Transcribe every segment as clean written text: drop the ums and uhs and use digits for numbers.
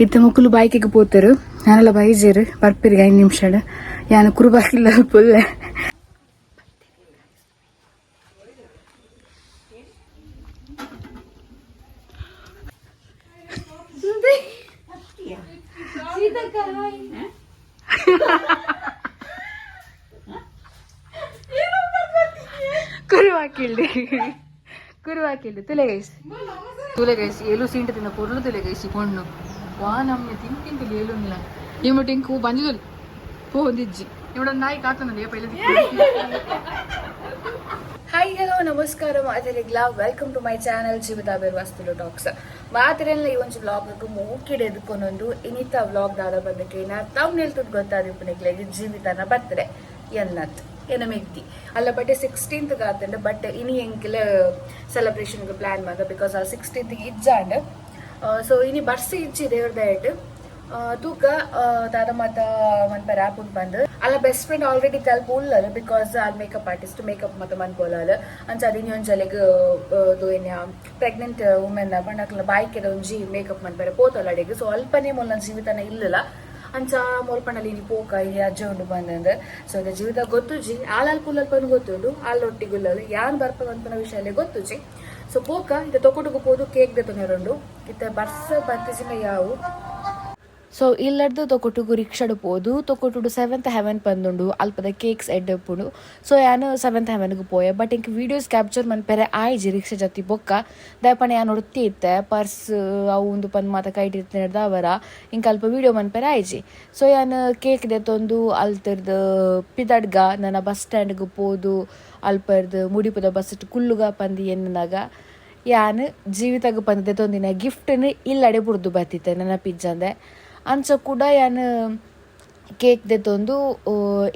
ಇತ್ತೆ ಮೊಕುಲು ಬೈಕಿಗೆ ಪೋತೆರು ಯಾನೆಲ್ಲ ಬೈಜೆರು ಬರ್ಪಿರಿಗೆ 5 ನಿಮಿಷ ಯಾನ ಕುರುಬಾಕಿಲ್ಲ ಪುಲ್ಲೆ ಕುರುವಾಕಿಲ್ಡಿ ಕುರುವಾಕಿಲ್ಡಿ ತುಲೆ ಗೈಸ್ ತುಲೆ ಗೈಸ್ ಏಲು ಸೀಂಟ ತಿನ್ನ ಪೊರ್ಲು ತುಲೆ ಗೈಸ್ ಪೊಣ್ಣು ವಾ ನಮ್ಮೆ ತಿನ್ ತಿಂತಲಿ ಏಲುಲ್ಲ ಈ ಮುಟ್ಟಿಂಕು ಬಂಜಿದಲ್ ಪೋಂದಿಜ್ಜಿ ಇವಡ ನಾಯಿ ಕಾತನಲ್ಲಿ ಪೈಲೆ. ಹಾಯ್ ಹಲೋ ನಮಸ್ಕಾರ ಮಾತೆರೆಗ್ಲಾ, welcome to my channel Jeevitha Berwas Tulu talks. ಮಾತೆರೆಲ್ಲ ಈ ಒಂಜಿ ವ್ಲಾಗ್ ಮೋಕಿಡೆ ಎದ್ಕೊಂಡೊಂದು ಇನಿತ ವ್ಲಾಗ್ ದಾದ ಬಂದಕ್ಕೆ ನಾ ತಮ್ನೇಲ್ ತುಡ್ ಗೊತ್ತಾದಿಪ್ಪುನೆಕ್ಲೆಗ್ ಜೀವಿತನ ಬರ್ತಡೆ ಎನ್ನತ್ ಎನ ಮೆಗ್ದಿ ಅಲ್ಲ ಬಟ್ 16th ಗಾತಂಡ ಬಟ್ ಇನಿ ಎಂಕಿಲ ಸೆಲೆಬ್ರೇಷನ್ ಪ್ಲಾನ್ ಮಾಡ because ಆ 16th ಇಜ್ಜಾಂಡ್. ಸೊ ಇನಿ ಬರ್ಸ ಇಜ್ಜಿ ದೇವ್ರ ದಯಟ್ ತೂಕ ದಾದ ಮಾತ ಮನ್ಪೆರೆ ಆಪುಂಡು ಪಂದ್. ಅಲ್ಲ ಬೆಸ್ಟ್ ಫ್ರೆಂಡ್ ಆಲ್ರೆಡಿ ತಲ್ಪ ಉಲ್ಲಲ್ because all makeup artist makeup ಮಾತ ಮನ್ಪೊಲಾಲ್. ಅಂಚ ಅದು ಇನ್ನೊಂಜಲೆಗ್ ಏನ ಪ್ರೆಗ್ನೆಂಟ್ ವುಮೆನ್ ಪಂಡ ಅಕ್ಲ ಬಾಯ್ಕೆದ ಒಂಜಿ ಮೇಕಪ್ ಮನ್ಪೆರೆ ಪೋತಲ್ಲ ಅಡೆಗ್. ಸೊ ಅಲ್ಪನೇ ಮೊಲ್ನ ಜೀವಿತನ ಇಲ್ಲಲ್ಲ ಅಂಚ ಮೊಲ್ಪಂಡಲಿ ಇನಿ ಪೋಕ ಇನಿ ಅಜ್ಜ ಉಂಡು ಬಂದಂದ್. ಸೊ ಅದ ಜೀವಿತ ಗೊತ್ತುಜಿ ಆಲ್ ಅಲ್ಪ ಉಲ್ಲಲ್ಪನು ಗೊತ್ತುಂಡು ಆಲ್ ಒಟ್ಟಿಗುಲ್ಲಲ್ ಯಾನ್ ಬರ್ಪ ಪನ್ಪುನ ವಿಷಯ ಗೊತ್ತುಜಿ. ಸೊ ಪೋಕ ಇತ್ತೆ ತೊಕೊಟುಗು ಪೋದು ಕೇಕ್ ದೆತೊನೆರುಂಡು ಇತ್ತೆ ಬರ್ಸ ಬತ್ತಿಜಿನ ಯಾವು. ಸೊ ಇಲ್ಲಡ್ದು ತೊಕೊಟುಗು ರಿಕ್ಷಾಡ್ ಪೋದು ತೊಕೊಟುಡು 7th Heaven ಪಂದುಂಡು ಅಲ್ಪದ ಕೇಕ್ಸ್ ಎಡ್ಡೆಪ್ಪುಂಡು. ಸೊ ಯಾನ್ 7th ಹೆವನ್ಗೆ ಪೋಯೆ ಬಟ್ ಇಂಕ್ ವೀಡಿಯೋಸ್ ಕ್ಯಾಪ್ಚರ್ ಮನ್ಪೆರೆ ಆಯ್ಜಿ ರಿಕ್ಷಾ ಜತ್ತಿ ಬೊಕ್ಕ ದಾಯೆ ಯಾನ್ ಒರ್ತಿ ಇತ್ತೆ ಪರ್ಸ್ ಅವು ಉಂದು ಪಂದ್ ಮಾತ ಕೈಟ್ ಇತ್ತಿನೆಡ್ದಾವರ ಇಂಕ್ ಅಲ್ಪ ವೀಡಿಯೋ ಮನ್ಪೆರೆ ಆಯ್ಜಿ. ಸೊ ಯಾನ್ ಕೇಕ್ ದೆತ್ತೊಂದು ಅಲ್ತರ್ದು ಪಿದಡ್ಗ ನನ ಬಸ್ ಸ್ಟ್ಯಾಂಡ್ಗ್ ಪೋದು ಅಲ್ಪರ್ದು ಮುಡಿಪುದ ಬಸ್ ಕುಲ್ಲುಗ ಪಂದ್ ಎನ್ನುನಗ ಯಾನ್ ಜೀವಿತಗ್ ಪಂದ್ ದೆತ್ತೊಂದಿನ ಗಿಫ್ಟ್ನ್ ಇಲ್ಲಡೆ ಬುಡ್ದು ಬತ್ತಿತ್ತೆ ನೆನಪಿಜ್ಜಂದೆ. ಅಂಚ ಕೂಡ ಯಾನ್ ಕೇಕ್ ದೆತ್ತೊಂದು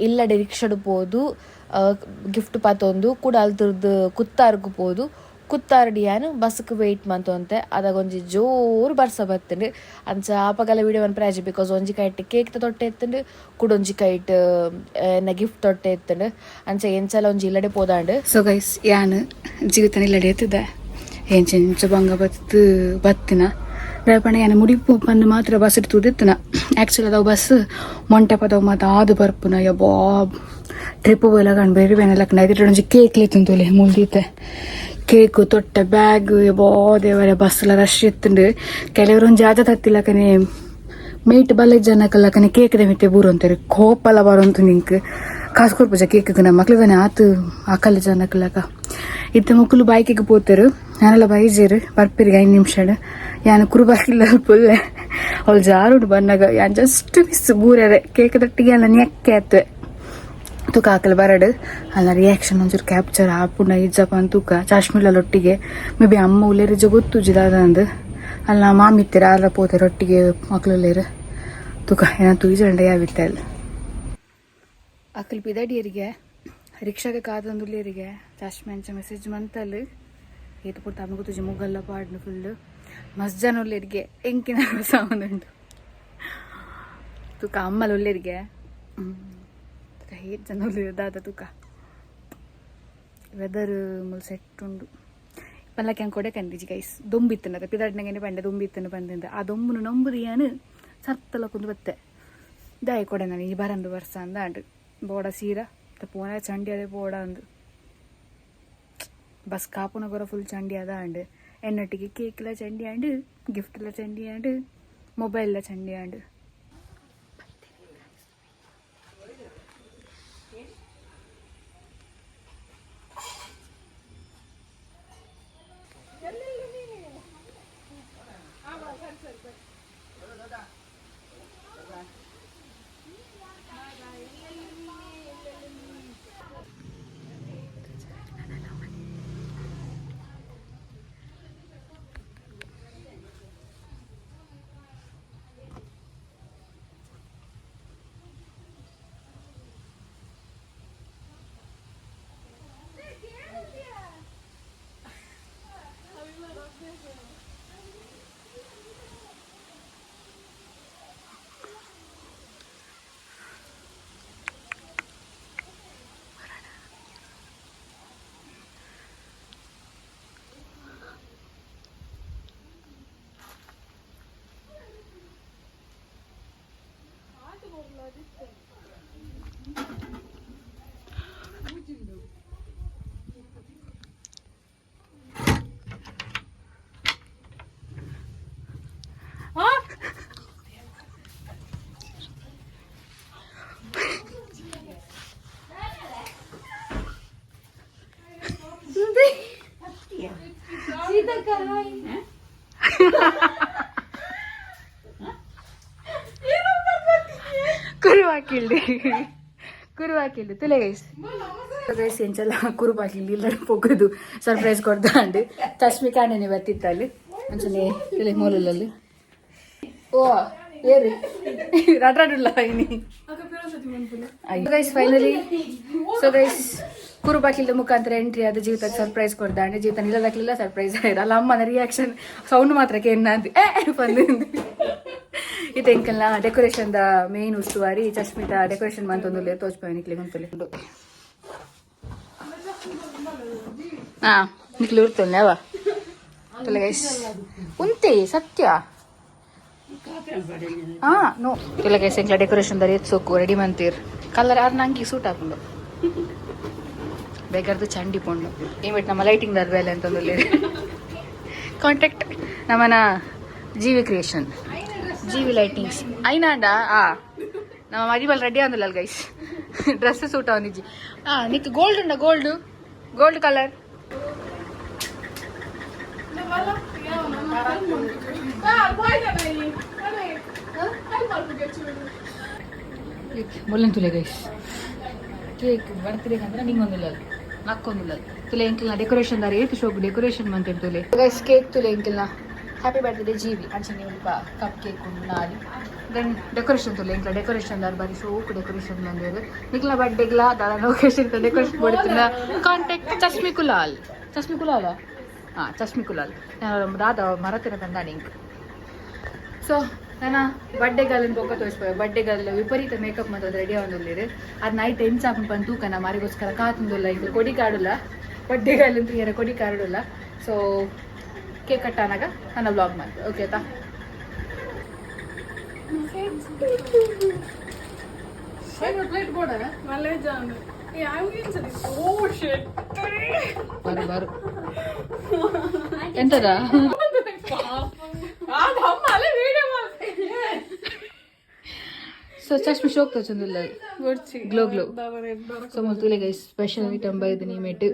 ಇಲ್ಲಡೆ ರಿಕ್ಷಾಡ್ ಪೋದು ಗಿಫ್ಟ್ ಪತೊಂದು ಕೂಡ ಅಲ್ತುರ್ದು ಕುತ್ತಾರ್ಗ್ ಪೋದು ಕುತ್ತಾರ್ಡ್ ಯಾನ್ ಬಸ್ಕ್ ವೆಯ್ಟ್ ಮಂತೊಂತೆ. ಅದಾಗ ಒಂಜಿ ಜೋರು ಬರ್ಸ ಬತ್ತುಂಡು. ಅಂಚ ಆಪಗಲ ವೀಡಿಯೋ ಮನ್ಪೆರೆ ಆಯ್ಜಿ because ಒಂಜಿ ಕೈಟ್ ಕೇಕ್ ದ ತೊಟ್ಟೆ ಇತ್ತುಂಡು ಕುಡೊಂಜಿ ಕೈಟ್ ಎನ್ನ ಗಿಫ್ಟ್ ತೊಟ್ಟೆ ಇತ್ತುಂಡು. ಅಂಚ ಎಂಚಲ ಒಂಜಿ ಇಲ್ಲಡೆ ಪೋದಾಂಡ್. ಸೊ ಗೈಸ್ ಯಾನ್ ಜೀವಿತನ ಇಲ್ಲಡೆ ಎತ್ತಿದೆ ಎಂಚ ಎಂಚ ಬಂಗ ಬತ್ತು ಬತ್ತಿನ ದಾಯೆ ಯಾನ್ ಮುಡಿಪು ಪಂದ್ ಮಾತ್ರ ಬಸ್ ತೂದಿತ್ತನ. ಆಕ್ಚುಲಿ ಅದಾವ ಬಸ್ ಮೊಂಟೆ ಪದವು ಮಾತ ಆದು ಬರ್ಪುನ ಯಬ್ಬಾ ಟ್ರಿಪ್ ಪೋಯಿಲಾಗ ಬೇರೆ ಬೇನೆ ಲಕ್ಕಂಡ ಒಂಜಿ ಕೇಕ್ ಲೇತುಂತೊಲೆ ಮುಲ್ದೀತೆ ಕೇಕ್ ತೊಟ್ಟೆ ಬ್ಯಾಗ್ ಯಬ್ಬಾ ದೇವರೆ ಬಸ್ ಎಲ್ಲ ರಶ್ ಇತ್ತುಂಡು. ಕೆಲವರು ಒಂಜಿ ಆಜ ತತ್ತಿಲಕನೆ ಮೇಟ್ ಬಲ್ಲೆ ಜನಕಲ್ಲಕನೆ ಕೇಕ್ ದ ಮಿತ್ತೆ ಬೂರೊಂತೆರ್ ಕೋಪಲ ಬರೊಂತು ನಿಂಕ್ ಕಾಸು ಕೊರ್ಪುಜ ಕೇಕ್ ನಮ್ಮ ಮಕ್ಳುದಾನೆ ಆತು ಅಕಲ್ ಜನಕಲಕ. ಇತ್ತೆ ಮೊಕುಲು ಬೈಕಿಗೆ ಪೋತೆರು ಯಾನೆಲ್ಲ ಬೈಜೆರು ಬರ್ಪಿರಿಗೆ 5 ನಿಮಿಷ ಯಾನ್ ಕುರುಬಾಕಿಲ್ಲ ಪುಲ್ಲೆ ಅವಳು ಜಾರುಡು ಬನ್ನಗ ಯಾನ್ ಜಸ್ಟ್ ಮಿಸ್ ಬೂರೆರೆ ಕೇಕ್ ದಟ್ಟಿಗೆ ಅಲ್ಲ ನೆಕ್ಕೆ ಆತ್ವೆ ತೂಕ ಆಕಲ್ ಬರಡು ಅಲ್ಲ ರಿಯಾಕ್ಷನ್ ಒಂಚೂರು ಕ್ಯಾಪ್ಚರ್ ಆಪುಂಡ ಇಜ್ಜಪ್ಪ ಅಂತ ತೂಕ ಚಾಷ್ಮಿಲ್ಲ ಒಟ್ಟಿಗೆ ಮೇ ಬಿ ಅಮ್ಮ ಉಲ್ಲೇರಿಜ್ಜ ಗೊತ್ತುಜಿ ದಾದಂದ್ ಅಲ್ಲ ಮಾಮಿತ್ತೆರ್ ಆರ್ಲ ಪೋತೆರ್ ಒಟ್ಟಿಗೆ ಮಕ್ಳುಲ್ಲೇರು ತೂಕ ಏನ ತೂಜಂಡ ಯಾವಿತ್ತೆ ಅಲ್ಲ ಅಕಲ್ ಪಿದಡಿಯರಿಗೆ ರಿಕ್ಷಾಗೆ ಕಾತೊಂದುಲ್ಲೆರಿಗೆ ಚಾಷ್ಮೆ ಅಂಚ ಮೆಸೇಜ್ ಮಂತಲ್ ಏತ್ ಪೊರ್ತು ಅಮ್ಮ ಗೊತ್ತುಜಿ ಮುಗಲ್ಲ ಪಾಡ್ನು ಫುಲ್ ಮಸ್ತ್ ಜನ ಉಲ್ಲೆರಿಗೆ ಎಂಕಿನ ಸಾಂದುಂಡು ತೂಕ ಅಮ್ಮಲ ಉಲ್ಲೆರಿಗೆ ತೂಕ ಏತ್ ಜನ ಉಲ್ಲೆರ್ ದಾದ ತೂಕ ವೆದರ್ ಮುಲ್ ಸೆಟ್ ಉಂಡು ಪಲ್ಲಕ್ಕೆ ಕೊಡೆ ಕಂದಿಜಿ ಗೈಸ್ ದೊಂಬಿತ್ತನ ಪಿದಾಡ್ನಗನೆ ಪಂಡೆ ದೊಂಬಿತ್ತನ ಬಂದಿಂದ ಆ ದೊಂಬುನು ನಂಬುದು ಯಾನು ಸರ್ತಲ ಕುಂದು ಬತ್ತೆ ದಾಯ ಕೊಡೆ ನಾನು ಈ ಬರಂದು ವರ್ಷ ಅಂದ ಅಂಡು ಬೋಡ ಸೀರಾ ಪೋನ ಚಂಡಿ ಅದೇ ಪೋಡ ಅಂದು ಬಸ್ ಕಾಪುನ ಕೊರ ಫುಲ್ ಚಂಡಿ ಅದ ಅಂಡು ಎನ್ನೊಟ್ಟಿಗೆ ಕೇಕ್ಲ ಚಂಡಿ ಆಂಡ್ ಗಿಫ್ಟ್ಲ ಚಂಡಿ ಆಂಡ್ ಮೊಬೈಲ್ಲ ಚಂಡಿ ಆಂಡ್. ಕುರುವಾಕಿಲ್ಡಿ ಕುರುವಾಕಿಲ್ಡಿ ತುಲೆ ಗೈಸ್. ಗೈಸ್, ಎಂಚೆಲ್ಲ ಕುರುಬಾಕಿಲ್ಡಿ ಇಲ್ಲ ಪೊಗ್ಗದು ಸರ್ಪ್ರೈಸ್ ಕೊಡ್ದಾಂಡು. ಚಶ್ಮಿ ಕಾಣೆ ಬತ್ತಿತ್ತಲ್ಲಿ ಅಂಚನೆ ತುಲೆ ಮೂಲಲ್ಲಿ. ಓ ಏರಿ ರಡ್ರಡುಲ್ಲ ಇನಿ. Guys, finally. So guys, ಕುರುಬಾಕಿಲ್ದ ಮುಖಾಂತರ ಎಂಟ್ರಿ ಆದ ಜೀವಿತ ಸರ್ಪ್ರೈಸ್ ಕೊಡ್ದಾಂಡೆ. ಜೀವಿತ ನಿಲ್ಲದಕ್ಲಿಲ್ಲ, ಸರ್ಪ್ರೈಸ್ ಅಲ್ಲ. ಅಮ್ಮನ ರಿಯಾಕ್ಷನ್ ಸೌಂಡ್ ಮಾತ್ರ ಕೇಂದ್ರ ಏ ಬಂದು. ಇದು ಎಂಕಲ್ನ decoration the main ಉಸ್ತುವಾರಿ ಚಶ್ಮಿತ ಡೆಕೋರೇಷನ್ ಮಂತೊಂದು ತೋಚ್ಪ ನಿಕ್ಲಿ ಗುಂತುಲಿ. ಹಾ, ನಿಕ್ಲಿ ಉರ್ತುಲ್ಲೆ ಅವ ತುಲೆ ಗೈಸ್. ಉಂತೆ ಸತ್ಯ. ಹಾ ನೋ, ತುಲೆ ಗೈಸ್, ಎಂಕ್ಲ ಡೆಕೋರೇಷನ್ ದಾರಿ ಸೋಕು ರೆಡಿ ಮಂತೀರ್. ಕಲರ್ ಆರ್ ನಂಗೆ ಸೂಟ್ ಹಾಕೊಂಡು ಬೇಕಾರ್ದು ಚಂಡಿ ಪೋಂಡು. ಏಮಿಟ್ ನಮ್ಮ ಲೈಟಿಂಗ್ ದಾರ್ ಬೇಲೆ ಅಂತಂದು ಕಾಂಟ್ಯಾಕ್ಟ್ ನಮ್ಮನ ಜೀವಿ ಕ್ರಿಯೇಷನ್, ಜೀವಿ ಲೈಟಿಂಗ್ಸ್ ಐನಾಂಡ. ಆ ನಮ್ಮ ಮದಿಬಲ್ ರೆಡಿ ಆಂದಿಲ್ಲ guys. Dress suit ಅವನಿಜ್ಜಿ. ಆ ನಿಕ್ ಗೋಲ್ಡ್ ಉಂಡ, gold gold colour. ಮುಲ್ಲನ್ ತುಲೆ guys, cake ಬರ್ತ್ಡೇ ಅಂದ್ರೆ ನಿಂಗೊಂದಿಲ್ಲ, ನಕ್ಕೊಂದಿಲ್ಲ. ತುಲೆ ಎಂಕಲ್ನ ಡೆಕೋರೇಷನ್ ದಾರಿ ಏತು ಶೋಕ್ ಡೆಕೋರೇಷನ್ ಮಂತೇನು ತುಲೆ ಗೈಸ್. ಕೇಕ್ ತುಲೆ, ಎಂಕಲ್ನ ಹ್ಯಾಪಿ ಬರ್ತ್ಡೇ ಜೀವಿ ಅಂಚನೆ ಸ್ವಲ್ಪ ಕಪ್ ಕೇಕ್ ಉಂಡು ನಾಲ್. Then decoration ತುಲೆ, ಎಂಕ್ಲ ಡೆಕೋರೇಷನ್ ದಾರ್ ಬಾರಿ ಶೋಕ್ ಡೆಕೋರೇಷನ್ ಬಂದಿರು. ನಿಕ್ಲ ಬರ್ಡೇಗ್ಲ ದಾದ ಲೊಕೇಶನ್ ಡೆಕೋರೇಷನ್ ಬಡಿತಿನ ಕಾಂಟ್ಯಾಕ್ಟ್ ಚಶ್ಮಿ ಕುಲಾಲ್. ಚಶ್ಮಿ ಕುಲಾಲ, ಹಾಂ, ಚಶ್ಮಿ ಕುಲಾಲ್. ದಾದ ಮರತಿನ ಬಂದಾಣ ಇಂಕ್. ಸೊ ನನ್ನ ಬರ್ಡೇಗಲ್ಲಿನ ಬೊಕ್ಕ ತೋರಿಸ್ಬೋದು. ಬರ್ಡೇಗಲ್ಲಿ ವಿಪರೀತ ಮೇಕಪ್ ಮತ್ತು ರೆಡಿ ಆವೊಂದುಲ್ಲೆರ್. ಅದು ನೈಟ್ ಎಂಚ ಆಪುಂಡು ಪಂದ್ ತೂಕನ ಮಾರಿಗೋಸ್ಕರ ಕಾತೊಂದುಲ್ಲ. ಇಂಕ್ ಕೊಡಿ ಕಾಡುಲ್ಲ, ಬರ್ಡೇಗಲ್ ಅಂತೂ ಏರ ಕೊಡಿ ಕಾಡುಲ್ಲ. So cake cut ಆನಾಗ ನನ್ನ ವ್ಲಾಗ್ ಮಾಡ್ತೆ, ಓಕೆ ಆಯ್ತಾ? ಪ್ಲೇಟ್ ಬೋಡ. ಬಾರು ಬಾರು, ಎಂತದ? ಸೊ ಚಶ್ಮಿ ಶೋಕ್ ತೋಚೊಂದುಲ್ಲ, glow glow. So ಮುಲ್ತುಲೆ guys, special item ಬೈದಿನಿ mate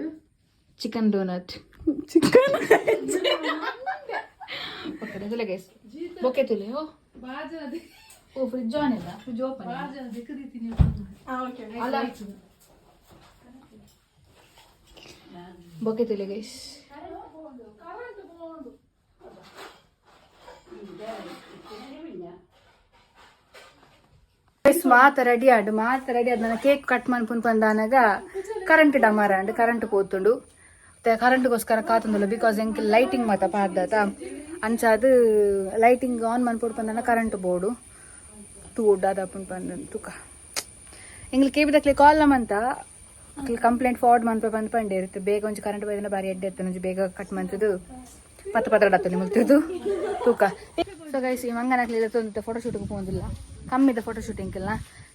chicken donut. Chicken. Okay ತುಲೆ guys, ಬೊಕ್ಕೆ ತುಲೆ. O O, fridge on ಇಲ್ಲ, ಫ್ರಿಜ್ ಓಪನ್ ಅಲ್ಲ. ಬೊಕ್ಕೆ ತುಲೆ ಗೈಸ್. ಗೈಸ್, ಮಾತ ರೆಡಿ ಆಂಡ್, ಮಾತ ರೆಡಿ ಆದ್ ನನ್ನ ಕೇಕ್ ಕಟ್ ಮನ್ಪುನ್ ಪಂದಾನಗ ಕರೆಂಟ್ ಡಮಾರ ಅಂಡ್ ಕರೆಂಟ್ ಪೋತುಂಡು. ಕರೆಂಟ್ಗೋಸ್ಕರ ಕಾತೊಂದುಲ್ಲ, because ಎಂಕ್ ಲೈಟಿಂಗ್ ಮಾತ ಪಾಡ್ದಾತ. ಅಂಚಾದ್ ಲೈಟಿಂಗ್ ಆನ್ ಮನ್ಪೊಡು ಪಂದಾನ ಕರೆಂಟ್ ಬೋರ್ಡು ತೂಡ್ ದಾದಪುಂಡು ಪಂದ್ ತುಕ. ಎಂಗ್ಲ ಕೇಬಿದಕ್ಲೆ ಕಾಲ್ ಮಂತ ಅಕ್ಲೆ ಕಂಪ್ಲೇಂಟ್ ಫಾರ್ವರ್ಡ್ ಮನ್ಪ ಬಂದ್ ಪಂಡೇರ್. ಬೇಗ ಒಂಜಿ ಕರೆಂಟ್ ಬೈದಿನ ಬಾರಿ ಎಡ್ಡೆ ಇತ್ತು. ಒಂಜಿ ಬೇಗ ಕಟ್ ಮಂತದು ಪತ್ತು ಪತ್ರ ಮುಲ್ತದು ತೂಕ. ಸೊ ಗೈಸ್, ಈ ಮಂಗನಕ್ಲೆ ಫೋಟೋ ಶೂಟ್ಗೆ ಪೋಂದಿಲ್ಲ, ಕಮ್ಮಿದ ಫೋಟೋ ಶೂಟ್ ಎಂಕಿಲ್ಲ.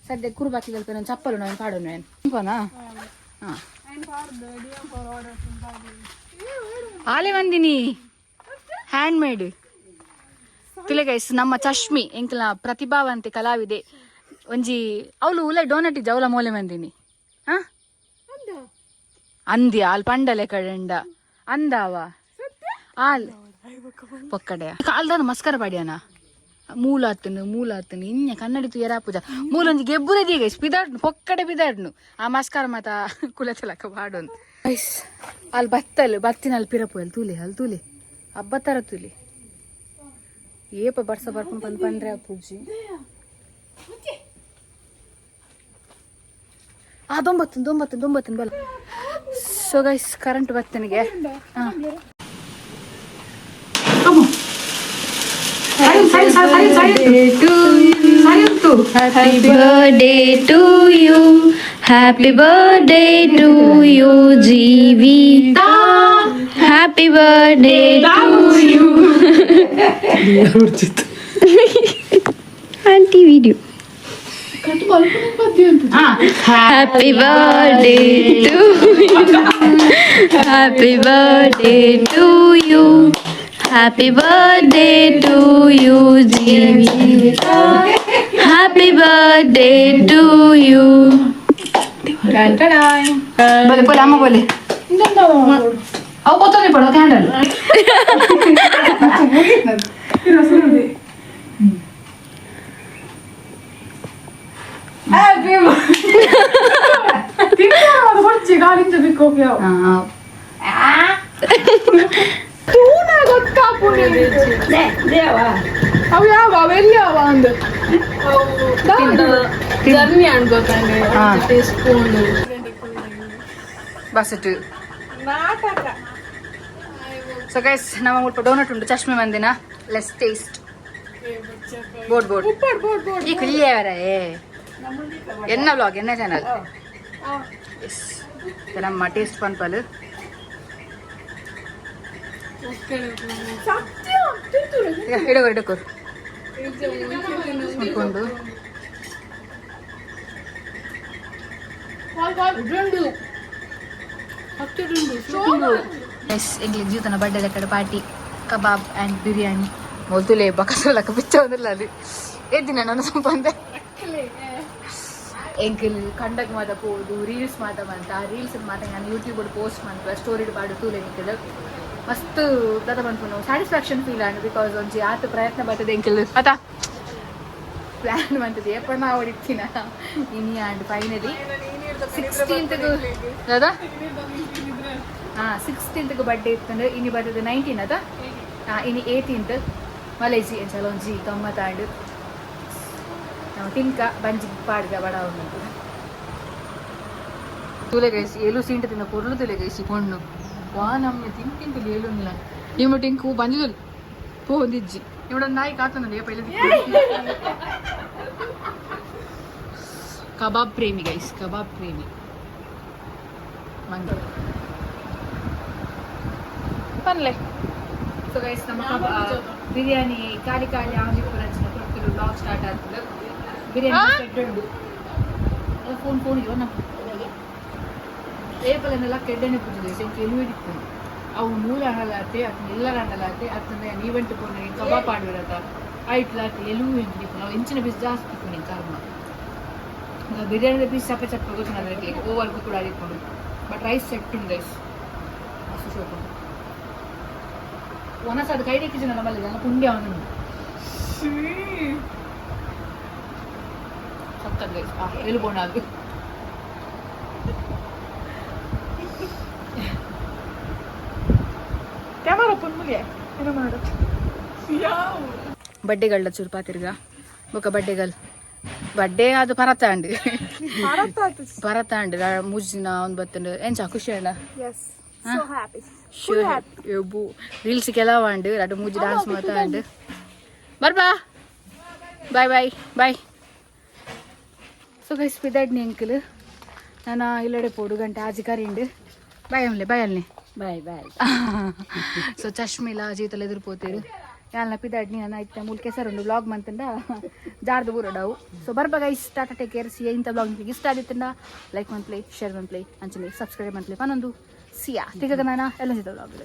ಸದ್ಯ ಕುರುಬಾಕಿ ಒಂದು ಚಪ್ಪಲು ನಾನು ಪಾಡೋನು ಏನು. ಹಾಂ, ಆಲೆ ಬಂದಿನಿ ಹ್ಯಾಂಡ್ ಮೇಡ್ ತುಲೆ ಗೈಸ್. ನಮ್ಮ ಚಶ್ಮಿ ಎಂಕಲ್ನ ಪ್ರತಿಭಾವಂತೆ ಕಲಾವಿದೆ. ಒಂಜಿ ಅವಳು ಉಲೆ ಡೋನಟ್ ಇಜ್ಜ, ಅವಳ ಮೋಲೆ ಬಂದಿನಿ. ಹಾ, ಅಂದಿ ಆಲ್ ಪಂಡಲೆ ಕಡೆಂಡ ಅಂದಾವ ಆಲ್ ಪೊಕ್ಕಡೆ ಕಾಲ್ದಾನ ಮಸ್ಕರ ಪಾಡ್ಯಾನ. ಮೂಲಾತನು ಮೂಲಾತನು ಇನ್ನ ಕನ್ನಡಿ ತುಯರಾ ಪೂಜಾ ಮೂಲೊಂಜಿ ಗೆಬ್ಬುರೆ ಗೈಸ್. ಪಿದಾಡ್ನು ಪೊಕ್ಕಡೆ ಪಿದಾಡ್ನು. ಆ ಮಸ್ಕರ ಮಾತ ಕುಲಚಲಕ ಪಾಡೊಂದು ಗೈಸ್. ಅಲ್ಲಿ ಬತ್ತಲ್ ಬತ್ತಿನಲ್ಲಿ ಪಿರಪು ಅಲ್ಲಿ ತೂಲೆ, ಅಲ್ಲಿ ತೂಲೆ, ಹಬ್ಬತ್ತರ ತೂಲೆ. ಏಪ ಬರ್ಸ ಬರ್ಕೊಂಡು ಬಂದು ಪಂಡ್ರೆ ಪೂಜಿ. ಆ ದೊಂಬತ್ತು ದೊಂಬತ್ತು ದೊಂಬತ್ತು ಬಲ. So guys, current ಬತ್ತನಿಗೆ. ಹಾಂ, Happy birthday to you. Happy birthday to you, Jeevitha. Happy birthday to you. Aunty video. Happy birthday to you. Happy birthday to you. Happy birthday to you, Jeevitha. Happy birthday to you. ಬಲೆ ಪೋಲೆ ಅಮ್ಮ ಬಲೆ ಅವು ಕೊತ್ತಂಬರಿ ಪಡೋ candle. ಬಸಟು. ಸೊ guys, ನಮ್ಮ ಮುಲ್ಪ doughnut ಉಂಟು ಚಶ್ಮೆ ಮಂದಿನ. Let's taste. Board board ಈ ಕುಲ್ಲಿಯವರ ಎನ್ನ ವ್ಲಾಗ್ ಎನ್ನ ಚಾನಲ್. ಎಸ್, ನಮ್ಮ ಟೇಸ್ಟ್ ಪನ್ಪಲ್. ಇಡಕೋರು ಇಡಕೋರು ನೋಡ್ಕೊಂಡು. ಎಸ್, ಎಂಗ್ಲಿ ಜೀತನ ಬರ್ಡೇ ಕಡೆ ಪಾರ್ಟಿ, ಕಬಾಬ್ ಆ್ಯಂಡ್ ಬಿರಿಯಾನಿ. ಮೊದಲೇ ಬಕಸಲಕ್ಕ ಪಿಚ್ಚ ಒಂದಿಲ್ಲ ಅದು ಎದ್ದಿನ ನಾನು ಸ್ವಲ್ಪ ಅಂದೆ. ಎಂಕಲ್ ಕಂಡಕ್ ಮಾತ ಪೋದು ರೀಲ್ಸ್ ಮಾತ ಬಂತ. ಆ ರೀಲ್ಸ್ ಮಾತ ನಾನು ಯೂಟ್ಯೂಬ್ ಪೋಸ್ಟ್ ಮಾಡ್ತ ಸ್ಟೋರಿ ಪಾಡು ತೂಲೆ ನಿಕ್ಕದು ಮಸ್ತ್ ದಾದ ಪನ್ಪುನು ಸ್ಯಾಟಿಸ್ಫ್ಯಾಕ್ಷನ್ ಫೀಲ್ ಆಂಡ್. Because ಒಂಜಿ ಆತ ಪ್ರಯತ್ನ ಬರ್ತದೆ. ಎಂಕಲ್ ಅತ ಪ್ಲಾನ್ ಬಂತದೆ ಏಪಣ್ಣ ಹೊಡಿತೀನ ಇನಿ. ಆ್ಯಂಡ್ ಫೈನಲಿ 16ತ್ಗೆ ದಾದಾ. ಹಾಂ, 16ತ್ಗೆ ಬರ್ಡೇ ಇತ್ತಂದ್ರೆ ಇನಿ ಬರ್ತದೆ 19 ಅದ. ಹಾಂ, ಇನಿ 18ತ್ ಮಲೇಜಿ ಎಂಚಲ ಒಂಜಿ ಗಮ್ಮತ್ತಾಂಡ್. ನಾವು ತಿನ್ಕ ಬಂಜಿ ಪಾಡ್ಗ ಬಡ ಉಂಟು. ತೂಲೆ ಗೈಸ್, ಏಲು ಸೀಂಟ ತಿನ್ನ ಪೊರ್ಲು. ತೂಲೆ ಗೈಸ್, ಪೊಣ್ಣು ವಾ ನಮ್ಮ ತಿಂತಿಂತಲಿ ಏಲುಲ್ಲ. ಈ ಟಿಂಕು ಬಂಜಿದಲ್ ಪೋ ಒಂದಿಜ್ಜಿ. ಇವಡ ನಾಯಿ ಕಾತನ ಪೈಲೆ. ಕಬಾಬ್ ಪ್ರೇಮಿ ಗೈಸ್, ಕಬಾಬ್ ಪ್ರೇಮಿ. ಮಂಗ ಪನ್ಲೆ. ಸೊ ಗೈಸ್, ನಮ್ಮ ಬಿರಿಯಾನಿ ಖಾಲಿ ಖಾಲಿ ಆಂಜಿ ಪುರಂಚಿನ ಕೊಡ್ತಿರು. ಬ್ಲಾಗ್ ಸ್ಟಾರ್ಟ್ ಆಗ್ತದೆ. ಬಿರಿಯಾನಿ ಸೆಟ್ ಉಂಡು. ಫೋನ್ ಫೋನ್ ಇವ ನಮ್ಮ ಏಪಲನ್ನೆಲ್ಲ ಕೆಡ್ಡನೆ ಪೂಜೆ ಎಂಕ್ ಎಲುವೆ ಇತ್ತು. ಅವು ಮೂಲ ಹಣಲಾತೆ ಅತ್ನ ಎಲ್ಲರ ಹಣಲಾತೆ ಅತ್ತಂದ್ರೆ ಈವೆಂಟ್ ಪೋನ ಕಬಾಬ್ ಆಡಿರತ ಐಟ್ಲಾತೆ ಎಲುವೆ ಎಂಕ್. ನಾವು ಇಂಚಿನ ಪೀಸ್ ಜಾಸ್ತಿ ತಿಕ್ಕು ಕರ್ಮ. ಬಿರಿಯಾನಿ ಪೀಸ್ ಚಪ್ಪೆ ಚಪ್ಪೆ ಗೊತ್ತಿಲ್ಲ ಅದಕ್ಕೆ ಓವರ್ ಕೂಡ ಆಡಿಕೊಂಡು. ಬಟ್ ರೈಸ್ ಸೆಟ್ ಉಂಡು ಗೈಸ್, ಮಸ್ತ್ ಸೋಪು. ಒನಸ ಅದು ಕೈ ಕಿಚನ್ ನಮ್ಮಲ್ಲಿ ಜನ ಪುಂಡಿ ಅವನು ಸಕ್ಕತ್ ಗೈಸ್. ಆ ಎಲು ಬೋಣ ಅದು. ಕ್ಯಾಮರಾ ಓಪನ್ ಮುಗಿಯ ಏನೋ ಮಾಡು. ಬಡ್ಡೆಗಳ ಚೂರು ಪಾತಿರ್ಗ ಬೊಕ ಬಡ್ಡೆಗಲ್ ಬಡ್ಡೆ ಅದು ಪರತಾಂಡ್ ಪರತಾಂಡ್ ಮೂಜಿ ದಿನ ಒಂದು ಬತ್ತಂಡು. ಎಂಚ ಖುಷಿ ಅಣ್ಣ? Yes, so happy. ಎಬ್ಬು ರೀಲ್ಸ್ ಕೆಲವಾಂಡ್ ರಡ್ಡು ಮೂಜಿ ಡಾನ್ಸ್ ಮಾತಾಂಡ್. ಬರ್ಬಾ, bye bye bye. So guys, ಪಿದಾಡ್ನಿ ಅಂಕಲ್. ನಾನು ಇಲ್ಲಡೆ ಪೋಡು ಗಂಟೆ ಆಜಿ ಕರಿಂಡು. ಬಾಯ್ ಅಮ್ಲೆ, ಬಾಯ್ ಅಲ್ನೆ. Bye bye. ಸೊ ಚಶ್ಮಿಲ ಜೀತಲ ಎದುರು ಪೋತೇರು. ಯಾಲ್ನ ಪಿದಾಡ್ನಿ. ನಾನು ಇತ್ತ ಮೂಲ ಕೆಸರುಂಡು ವ್ಲಾಗ್ ಮಂತಂಡ ಜಾರ್ದು ಊರಡವು. ಸೊ ಬರ್ಬ guys, tata, take care, see. ಇಂಥ ವ್ಲಾಗ್ ನಿಮಗೆ ಇಷ್ಟ ಆಗಿತ್ತಂಡ ಲೈಕ್ ಮನ್ಪ್ಲೆ, ಶೇರ್ ಮನ್ಪ್ಲೆ, ಅಂಚನೆ ಸಬ್ಸ್ಕ್ರೈಬ್ ಮನ್ಪ್ಲೆ ಪನೊಂದು. ಸಿಯಾ ತಿಕ್ಕ ನಾನು ಎಲ್ಲ ವ್ಲಾಗ್.